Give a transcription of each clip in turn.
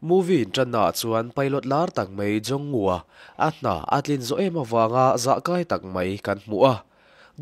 Movie inṭanna ah chuan pilot lar tak mai Jongwoo-a a hna a tlin zawh em avanga zah kai tak mai kan hmu a.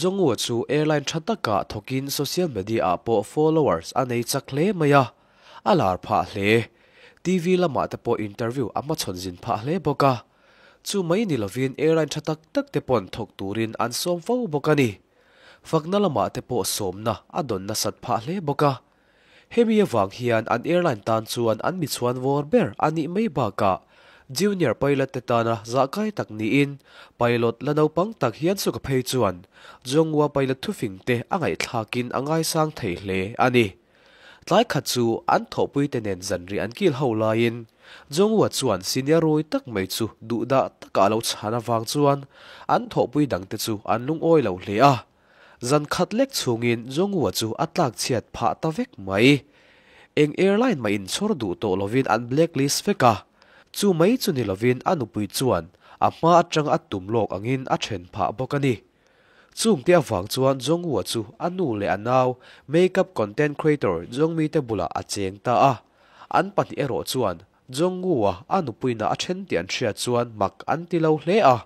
Jongwoo chu airline tha takah thawkin social media ah pawh followers a nei chak hle mai a, a lar phah hle. TV lamah te pawh interview a hmachhawn zin phah hle bawk a. Chu mai ni lovin airline tha tak tak te pawn thawk turin an sawm fo bawk a ni. Fakna lamah te pawh sawmna a dawn nasat phah hle bawk a. Hemi avang hian an airline tan chuan an mi chhuan vawr ber a nih mai bakah junior pilot te tana zahkai tak niin pilot la naupang tak hian suka phei chuan Jongwa pilot thufing te a ngaihthlakin a ngaisang thei hle a ni. Tlai khat chu an thawhpuite nen zanriah an kil ho laiin Jongwa chuan senior rui tak mai chu duhdah taka a lo chhan avang chuan an thawhpui dangte chu an lungawi lo hle a. Zan khat lek chhungin Jongwoo chu a tlak chhiat phah ta vek mai. Eng airline mah inchhawr duh tawh lovin an blacklist vek a. Chu mai chu ni lovin a nupui chuan a hma atang a tum lawk angin a then phah bawk a ni. Chungte avang chuan Jongwoo chu a nu leh a nau makeup content creator Jongmi te bulah a cheng ta a. An pahnih erawh chuan Jongwoo-a a nupuina a then tih an hriat chuan mak an ti lo hle a,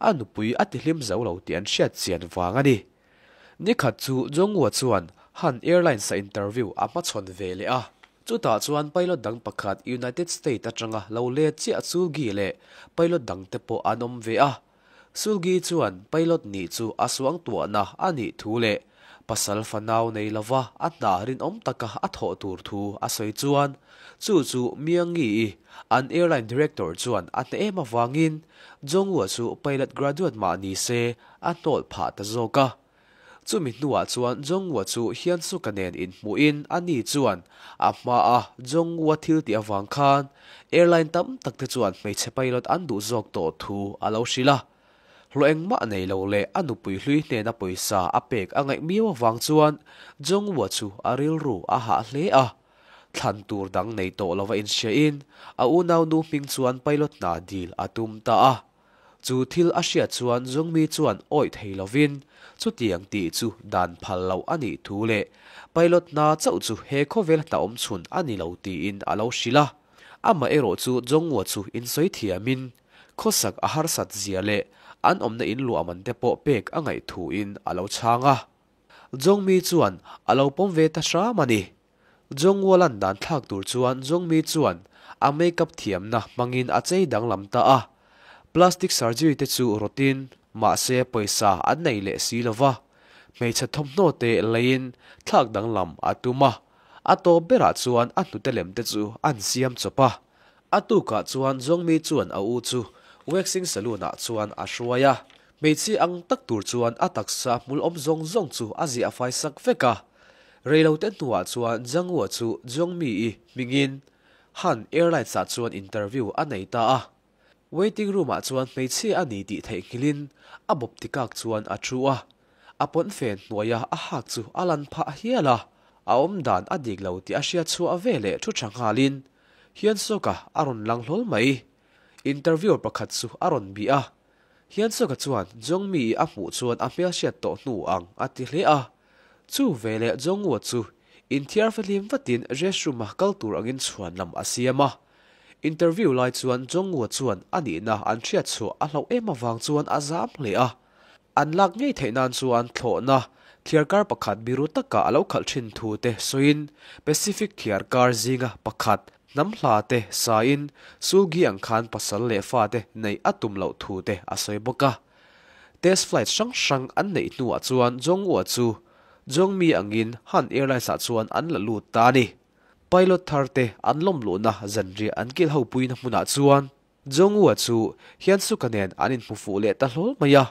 a nupui a tihlim zo lo tih an hriat chian vang a ni. Nikhat chu Jongwoo chuan Han Airlines-a interview a hmachhawn ve leh a, chutah chuan pilot dang pakhat United State atanga lo let chiah Sulgi leh pilot dangte pawh an awm ve a. Sulgi chuan pilot nih chu a suangtuahna a nih thu leh pasal fanau nei lova a hna rinawm taka a thawh tur thu a sawi chuan chu chu Miangi-i an airline director chuan a hne em avangin Jongwoo chu pilot graduate mah ni se a hnawl phah ta zawk a. Chumi hnuah chuan Jongwoo chu Hyun-suk-a nen inhmuhin ani chuan a hmaa Jongwoo thil tih avang khan airline tam tak te chuan hmeichhe pilot an duh zawk tawh thu a lo hrilh a. Hlawh engmah nei lo leh a nupui hlui hnena pawisa a pek a ngaih miau avang chuan Jongwoo chu a rilru a hah hle a. Thlan tur dang nei tawh lova inhriain a unaunu hming chuan pilot hna dil a tum ta a. Chu thil a hriat chuan Zungmi chuan awih thei lovin chutiang tih chu dan phal loh a nih thu leh pilot hna chauh chu he khawvel hna awm chhun a ni lo tiin a lo hrilh a. Amaherawh chu Jongwoo chu insawi thiamin khawsak a harsat zia leh an awmna in luahman te pawh pek a ngaih thuin a lo chhang a. Jongmi chuan a lo pawm ve ta hram a ni. Jongwoo lan dan thlak tur chuan Jongmi chuan a makeup thiamna hmangin a chei danglam ta a. Plastic surgery te chu rawtin mahse pawisa an nei leh si lo va, hmeichhe thawmhnaw te leiin thlak danglam a tum a. A tawp berah chuan a hnute lem te chu an siam chawp a. A tukah chuan Jongmi chuan a u chu waxing saloon ah chuan a hruai a. Hmeichhia ang tak tur chuan a taksa hmul awm zawng zawng chu a ziah fai sak vek a. Reilote hnuah chuan Jangwoo chu Jongmi-i hmingin Han Airlines ah chuan interview a nei ta a. Waiting room ah chuan hmeichhia a ni tih theihnghilhin a bawp tikak chuan a thu a. A pawnfen hnuaia a hak chu a lan phah hial a. A awmdan a dik lo tih a hriat chhuah veleh thu tha nghalin Hyun-suk-a a rawn lang hlawl mai. Interviewer pakhat chu a rawn bih a. Hyun-suk-a chuan Jongmi-i a hmuh chuan a hmelhriat tawh hnu ang a ti hle a. Chu veleh Jongwoo chu inthiar fahlim vatin restroom-a kal tur angin chhuan lam a siam a. Interview lai chuan Jongwoo chuan a nihna an hriat chhuah a hlauh em avang chuan a zam hle a. An lak ngei theih nan chuan thlawhna thliarkar pakhat biru taka a lo khalh thin thu te sawiin Pacific thliarkar zinga pakhat hnam hla te sain Sulgi ang khan pasal leh fate neih a tum loh thu te a sawi bawk a. Test flight hrang hrang an neih hnuah chuan Jongwoo chu Jongmi angin Han Airlines ah chuan an la lut ta a ni. Pilot thar te an lawm luhna zanriah an kil ho puina hmunah chuan Jongwoo chu Hyun-suk-a nen an inhmu fuh leh ta hlawl mai a.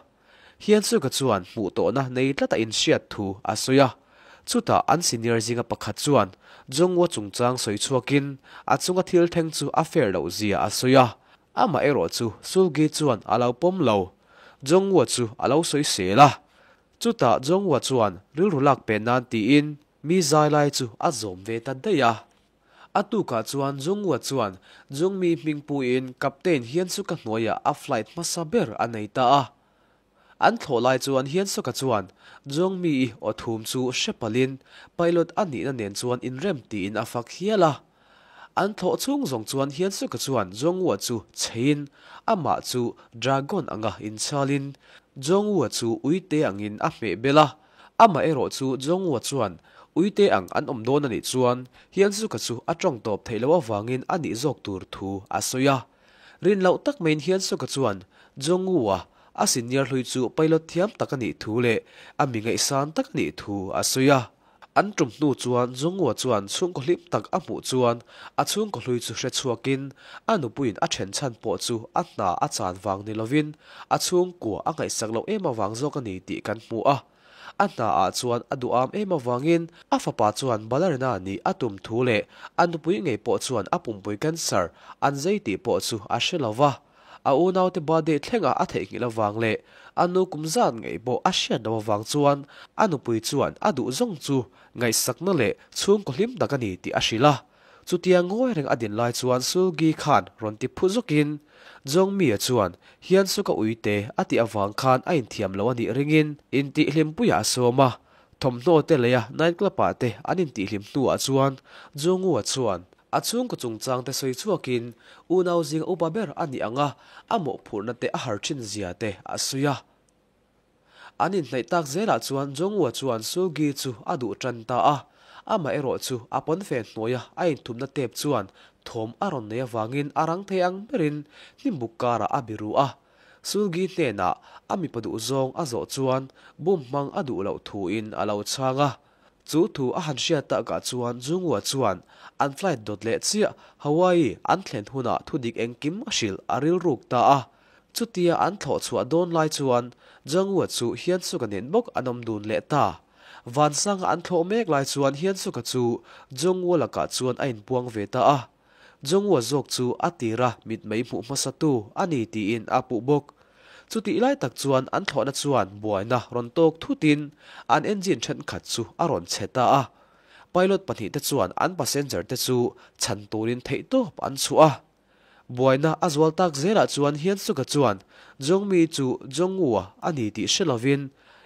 Hyun-suk-a chuan hmuh tawhna nei tlata inhriat thu a sawi a. Chutah an senior zinga pakhat chuan Jongwoo chungchang sawi chhuakin a chunga thil thleng chu a fair loh zia a sawi a. Amah erawh chu Sulgi chuan a lo pawm lo. Jongwoo chu a lo sawi sel a. Chutah Jongwoo chuan rilru lak pe nan tiin mi zai lai chu a zawm ve ta daih a. A tukah chuan Jungwoo chuan Jungmi hming puiin Captain Hyun-suk-a hnuaiah a flight hmasa ber a nei ta a. An thlawh lai chuan Hyun-suk-a chuan Jungmi-i aw thum chu hre palhin pilot a nihna nen chuan inrem tiin a fak hial a. An thlawh chhung zawng chuan Hyun-suk-a chuan Jong-woo-a chu cheiin amah chu dragon anga inchhalin Jong-woo-a chu uite angin a hmeh bel a. Amah erawh chu Jong-woo-a chuan uite ang an awm dawn a nih chuan Hyun-suk-a chu a tawng tawp theih loh avangin a nih zawk tur thu a sawi a. Rin loh tak maiin Hyun-suk-a chuan Jong-woo-a a senior hlui chu pilot thiam tak a nih thu leh a mi ngaihsan tak a nih thu a sawi a. An tum hnu chuan Jungwoo chuan chhungkaw hlim tak a hmuh chuan a chhungkaw hlui chu hre chhuakin a nupuiin a then chhan pawh chu a hna a chan vang ni lovin a chhungkua a ngaihsak loh em avang zawk a ni tih kan hmu a. A hna ah chuan a duham em avangin a fapa chuan ballerina nih a tum thu leh a nupui ngei pawh chuan a pumpui cancer an zei tih pawh chu a hre lova. A unaute birthday thlenga a theihnghilh avang leh a nu kum zat ngei pawh a hriat loh avang chuan a nupui chuan a duh zawng chu ngaihsakna leh chhungkaw hlim tak a ni tih a hrilh a. Chutia ngawi reng a din lai chuan Sulgi khan rawn ti phu zawkin Jongmia chuan Hiansuka uite a tih avang khan a inthiam lo a nih ringin intihhlimpuiah a sawm a. Thawmhnaw te leia night club ah te an intihhlim hnuah chuan Jongua chuan A chhungkaw chungchang te sawi chhuakin unau zinga upa ber a nih ang a, a mawhphurhna te a har thin zia te a sawi a. An inhnaih tak zelah chuan Jongwoo chuan Sulgi chu a duh tan ta a, amah erawh chu a pawnfen hnuaia a inthumna tep chuan thawm a rawn nei avangin a rang thei ang berin hnimbuk karah a biru a. Sulgi hnenah a mipa duhzawng a zawh chuan bum hmang a duh loh thuin a lo chhang a. Chu thu a han hriat takah chuan Jungwoo chuan an flight dawt leh chiah Hawaii an thlen hunah thudik engkim a hrilh a rilruk ta a. Chutia an thlawh chhuah dawn lai chuan Jungwoo chu Hyunsuk-a nen bawk an awm dun leh ta. Vansanga an thlawh mek lai chuan Hyunsuk-a chu Jungwoo lakah chuan a inpuang ve ta a. Jongua zawk chu a tira mitmei hmuh hmasatu a ni tiin a puh bawk. Chutih lai tak chuan an thlawhna chuan buaina rawn tawk thutin an engine thenkhat chu a rawn chhe ta a. Pilot pahnihte chuan an passenger te chu chhan turin theihtawp an chhuah a. Buaina a zual tak zelah chuan Hyun-suk-a chuan Jongmi chu Jongwoo-a a ni tih hre lovin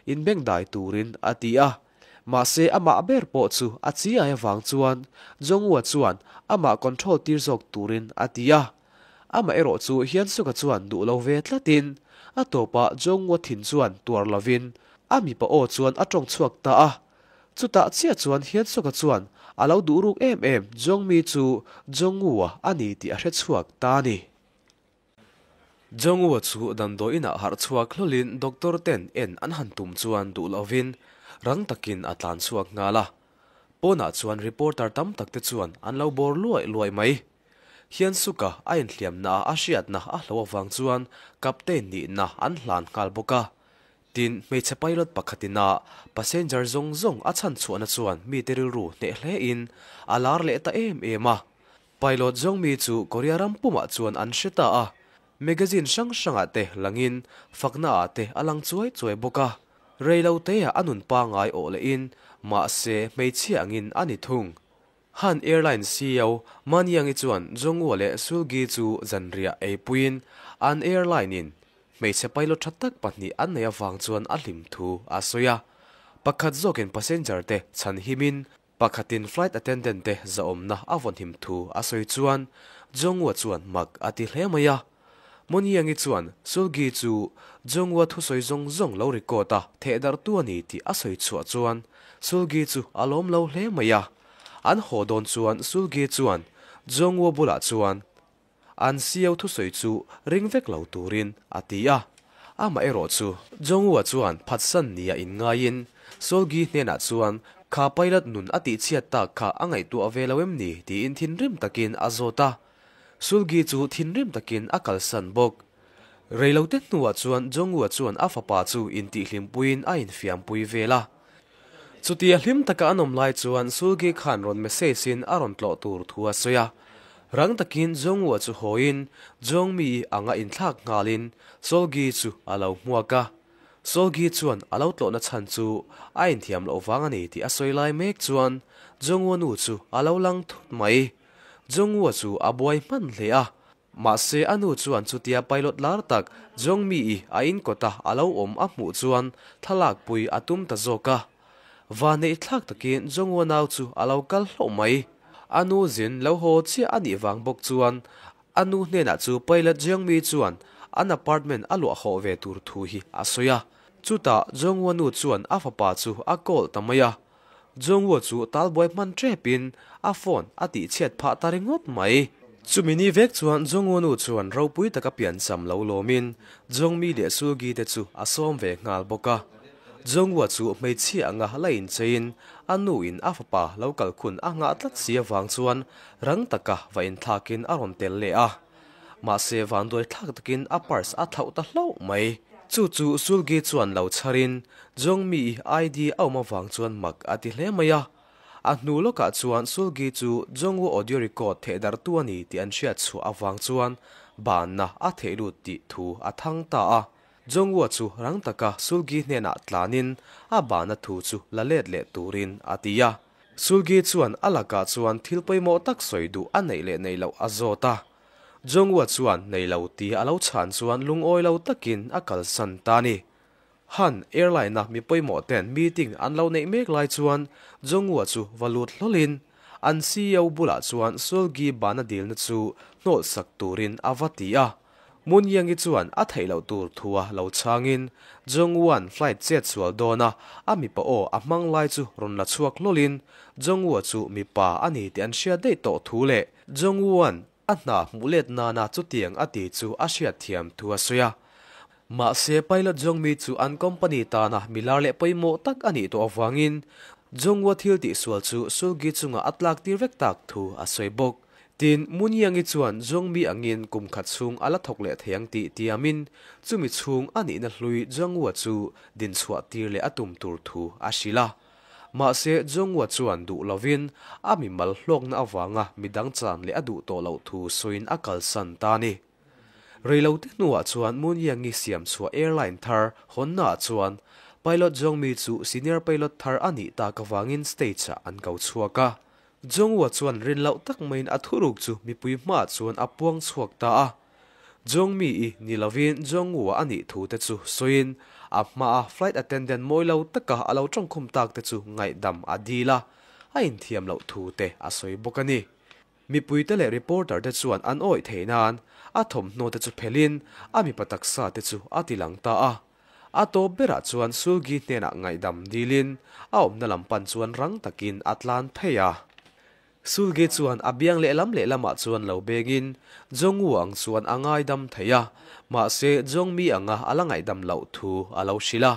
inbengdai turin a ti a. Mahse amah ber pawh chu a chiai avang chuan Jongwoo chuan amah control tir zawk turin a ti a. Amah erawh chu Hyun-suk-a chuan duh lo ve tlatin a tawpah Jongwoo thin chuan tuar lovin a mipa aw chuan a tawng chhuak ta a. Chutah chiah chuan Hyun-suk-a chuan a lo duh ruk em em Jongmi chu Jongwoo-a a ni tih a hre chhuak ta a ni. Jongwoo chu damdawi inah harh chhuak hlawlin doctor ten en an han tum chuan duh lovin rang takin a tlan chhuak nghal a. Pawnah chuan reporter tam tak te chuan an lo bawr luai luai mai. Hyun-suk-a a inhliamna a hriatna a hlo avang chuan captain nihna an hlan nghal bawk a. Tin, hmeichhe pilot pakhatin a passenger zawng zawng a chhan chhuahna chuan mite rilru hneh hlein a lar leh ta em em a. Pilot Zhongmi chu Korea ram pumah chuan an hre ta a, magazine hrang hrangah te langin faknaah te a lang chuai chuai bawk a. Rei lo teah a nun pangngai awh lehin mahse hmeichhia angin a ni thung. Han Airlines ceo Man Yang-i chuan Zhongwoo leh Sulgi chu zanriah eipuiin an airline-in hmeichhe pilot tha tak pahnih an neih avang chuan a hlim thu a sawi a. Pakhat zawkin passenger te chhan himin Pakhatin flight attendant te zahawmna a vawnhim thu a sawi chuan Jongwoo chuan mak a ti hle mai a. Moniangi chuan Sulgi chu Jongwoo thusawi zawng zawng lo record a thehdarhtu a ni tih a sawi chhuah chuan Sulgi chu a lawm lo hle mai a. An haw dawn chuan Sulgi chuan Jongwoo bulah chuan An sio thusawi chu ring vek lo turin a ti a. Amah erawh chu Jongwoo chuan phatsan nia inngaiin Solgi hnenah chuan kha pilot nun a tihchhiat tak kha a ngaihtuah ve lo em ni tiin thinrim takin a zawt a. Sulgi chu thinrim takin a kalsan bawk. Reilote hnuah chuan Jongwoo chuan a fapa chu intihhlimpuiin a infiampui vel a. Chutia hlim taka an awm lai chuan Sulgi khan rawn message in a rawn tlawh tur thu a sawi a. Rang takin Jongwoo chu hawiin Jongmi anga inthlak nghalin Solgi chu a lo hmuak a. Solgi chuan a lo tlawhna chhan chu a inthiam loh vang a ni tih a sawi lai mek chuan Jongwoo nu chu a lo lang thut mai. Jongwoo chu a buai hman hle a. Mahse a nu chuan chutia pilot lar tak Jongmi-i a inkawta a lo awm a hmuh chuan thlalak pui a tum ta zawk a. Vanneih thlak takin Jongwoo nau chu a lo kal hlauh mai. A nu zin lo haw chiah a nih vang bawk chuan a nu hnenah chu pilot Jeongmi chuan an apartment a luah hawh ve tur thu hi a sawi a. Chutah Jongwoo nu chuan a fapa chu a call ta mai a. Jongwoo chu talbuai hman tepin a phone a tihchhiat phah ta ringawt mai. Chumi ni vek chuan Jongwoo nu chuan ropui taka piancham lo lawmin Jongmi leh Sulgi te chu a sawm ve nghal bawk a. Jongwoo chu hmeichhia anga la incheiin a nu in a fapa lo kal khun a nghah tlat si avang chuan rang taka va inthlakin a rawn tel leh a. Mahse vanduai thlak takin a purse a thlauh ta hlauh mai. Chu chu Sulgi chuan lo chharin Jongmi i ID a awm avang chuan mak a ti hle mai a. A hnu lawkah chuan Sulgi chu Jongwoo audio record thehdarhtu a ni tih an hriat chhuah avang chuan banna a theh lut tih thu a thang ta a. Jongwoo chu rang taka Sulgi hnenah tlanin a banna thu chu la let leh turin a ti a. Sulgi chuan a lakah chuan thil pawimawh tak sawi duh a neih leh neih loh a zawt a. Jongwoo chuan nei lo tia a lo chhan chuan lungawi lo takin a kalsan ta a ni. Han airline-a mi pawimawh ten meeting an lo neih mek lai chuan Jongwoo chu va lut hlawlin an CEO bulah chuan Sulgi bana dilna chu hnawlh sak turin a va ti a. Moon Yang-i chuan a theih loh tur thua lo chhangin Jongwoo-a'n flight chet sual dawna a mipa aw a hmang lai chu rawn la chhuak hlawlin Jongwoo chu mipa a ni tih an hriat daih tawh thu leh Jongwoo-a'n a hna hmuh let nana chutiang a ti chu a hriatthiam thu a sawi a. Mahse, pilot Jongmi chu an company tana milar leh pawimawh tak a nih tawh avangin Jongwoo thil tihsual chu Sulgi chungah a tlak tir vek tak thu a sawi bawk. Tin, Munyangi chuan Jongmi angin kum khat chhung a la thawk leh thei ang tih tiamin chumi chhung a nihna hlui Jongwoo chu dinchhuah tir leh a tum tur thu a hrilh a. Mahse, Jongwoo chuan duh lovin a mimal hlawkna avanga midang chan leh a duh tawh loh thu sawiin a kalsan ta a ni. Reilote hnuah chuan Munyangi siam chhuah airline thar hawnnaah chuan pilot Jongmi chu senior pilot thar a nih tak avangin stage-ah an ko chhuak a. Jongwoo chuan rin loh tak maiin a thuruk chu mipui hmaah chuan a puang chhuak ta a. Jongmi-i ni lovin Jongwoo a nih thu te chu sawiin a hmaa flight attendant mawi lo taka a lo tawngkhum tak te chu ngaihdam a dil a, a inthiam loh thu te a sawi bawk a ni. Mipuite leh reporter te chuan an awih theih nan a thawmhnaw te chu phelhin a mipa taksa te chu a ti lang ta a. A tawp berah chuan Sulgi hnenah ngaihdam dilin a awmna lam pan chuan rang takin a tlan phei a. Sulgi chuan a biang lehlam lehlamah chuan lo bengin Jongwoo ang chuan a ngaidam thei a, mahse Jongmi anga a la ngaihdam loh thu a lo hrilh a.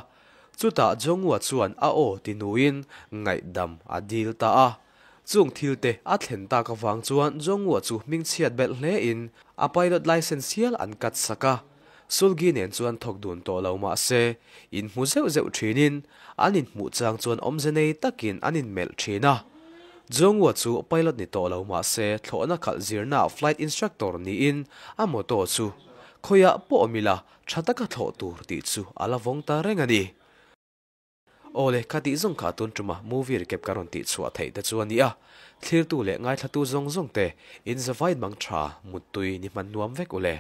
Chutah Jongwoo chuan a aw ti nuin ngaihdam a dil ta a. Chung thil te a thlen tak avang chuan Jongwoo chu hmingchhiat belh hle in a pilot license hial an cut sak a. Sulgi nen chuan thawk dun tawh lo mah se, inhmu zeuh zeuh thinin an inhmuh chang chuan awmze nei takin an inmelh thin a. Jongwoo chu pilot ni tawh lo mah se, thlawhna khalh zirnaah flight instructor niin a motto chu khawiah pawh awm ila tha taka thlawh tur tih chu a la vawng ta reng a ni. Awle, kha tih zawng kha tun tuma movie recap ka rawn tih chhuah theih te chu a ni a, thlirtu leh ngaithlatu zawng zawng te in zavai mang tha, muttui ni hman nuam vek ule.